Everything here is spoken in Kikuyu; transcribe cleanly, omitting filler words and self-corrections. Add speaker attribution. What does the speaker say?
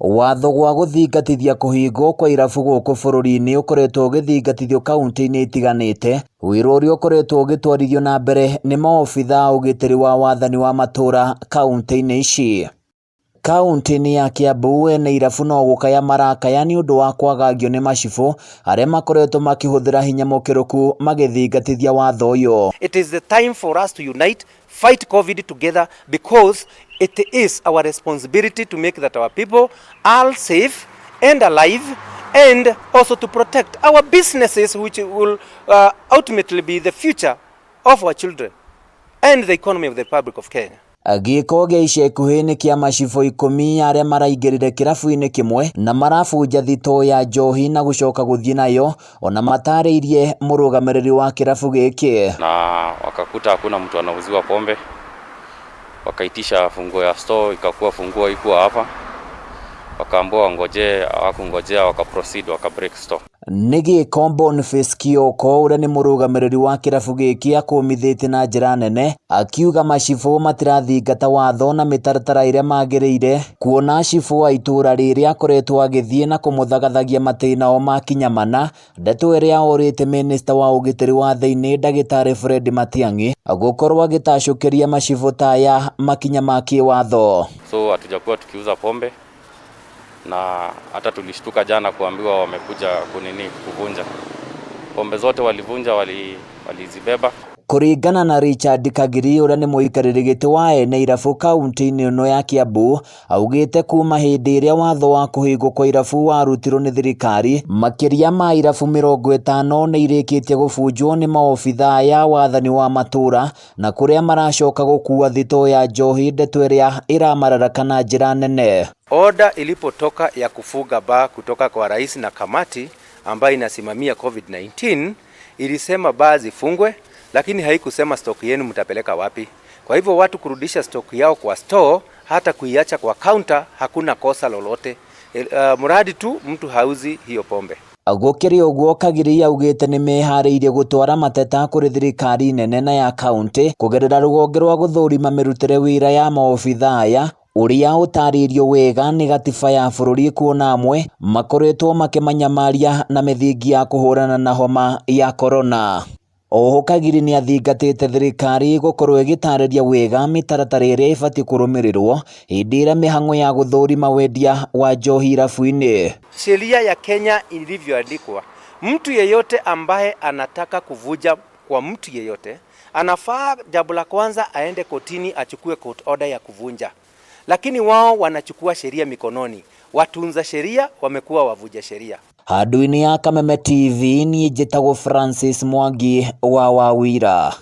Speaker 1: Watho wa gũthingatithia kũhingwo kwa irabu gũkũ bũrũri-inĩ ũkoretwo ũgĩthingatithio kauntĩ-inĩ itiganĩte, wĩra ũrĩa ũkoretwo ũgĩtwarithio na mbere nĩ maobitha a ũgitĩri wa wathani wa matũra kauntĩ-inĩ ici. Kauntĩ-inĩ ya Kiambu ene irabu no gũkaya marakaya nĩ ũndũ wa kwagagio nĩ macibũ arĩa makoretwo makĩhũthĩra hinya mũkĩrũku magĩthingatithia watho ũyũ.
Speaker 2: It is the time for us to unite, fight COVID together because it is our responsibility to make that our people are safe and alive and also to protect our businesses which will ultimately be the future of our children and the economy of the Republic of Kenya.
Speaker 1: Gĩko gĩa ica ikuhĩ nĩ kĩa macibũ ikũmi arĩa maraingĩrire kĩrabu-inĩ kĩmwe na marabunja thitoo ya njohi na gũcoka gũthiĩ nayo ona matarĩirie mũrũgamĩrĩri wa kĩrabu gĩkĩ.
Speaker 3: Na wakakuta hakuna mtu anauziwa pombe, wakaitisha funguo ya store, ikakuwa funguo ikuwa hapa, wakaambiwa wangojee, hawakungojea, wakaproceed waka break store.
Speaker 1: Nĩ gĩko Boniface Kioko ũrĩa nĩ mũrũgamĩrĩri wa kĩrabu gĩkĩ akũmithĩtie na njĩra nene akiuga macibũ matirathingata watho na mĩtaratara ĩrĩa magĩrĩire kuona cibũ wa itũra rĩrĩ akoretwo agĩthiĩ na kũmũthagathagia matĩna o makinya mana, ndeto ĩrĩa orĩte minista wa ũgitĩri wa thĩinĩ ndagĩtarĩ Fred Matiang'i gũkorwo agĩtacũkĩria macibũ ta aya makinya ma kĩwatho.
Speaker 3: So hatujakuwa tukiuza pombe na hata tulishtuka jana kuambiwa wamekuja kunini kuvunja pombe zote, walivunja, walizibeba.
Speaker 1: Kũringana na Richard Kagiri ũrĩa nĩ mũikarĩri gĩtĩ wa ene irabu kaunti-inĩ ĩno ya Kiambu, augĩte kuma hĩndĩ ĩrĩa watho wa kũhingwo kwa irabu warutirwo nĩ thirikari, makĩria ma irabu 50 nĩ irĩkĩtie gũbunjwo nĩ maobithaa ya wathani wa matũra na kũrĩa maracoka gũkua thitoo ya njohi, ndeto ĩrĩa ĩramararaka na njĩra nene.
Speaker 2: Oda ilipotoka ya kufunga baa kutoka kwa rais na kamati ambayo inasimamia COVID-19 ilisema baa zifungwe, lakini haikusema stock yenu mtapeleka wapi. Kwa hivyo watu kurudisha stock yao kwa store, hata kuiacha kwa counter, hakuna kosa lolote. Mradi tu mtu hauzi hiyo pombe.
Speaker 1: Gũkĩrĩ ũguo, Kagiri augĩte nĩ meharĩirie gũtwara mateta kũrĩ thirikari nene na ya kaunti kũgerera rũhonge rwa gũthũrima mĩrutĩre wĩra ya maobithaa aya ũrĩa ũtarĩirio wega nĩ gatiba ya bũrũri, kuona amwe makoretwo makĩmanyamaria na mĩthingi ya kũhũrana na homa ya korona. Oho Kagiri nĩ athingatĩte thirikari gũkorwo ĩgĩtarĩria wega mĩtaratara ĩrĩa ĩbatiĩ kũrũmĩrĩrwo hĩndĩ ĩrĩa mĩhang'o ya gũthũrima wendia wa njohi irabu-inĩ.
Speaker 2: Sheria ya Kenya ilivyoandikwa, mtu yeyote ambaye anataka kuvunja kwa mtu yeyote anafaa jambo la kwanza aende kotini achukue court order ya kuvunja, lakini wao wanachukua sheria mikononi. Watunza sheria wamekuwa wavunja sheria.
Speaker 1: Handũ-inĩ ya Kameme TV, niĩ njĩtagwo Francis Mwangi wa Wawira.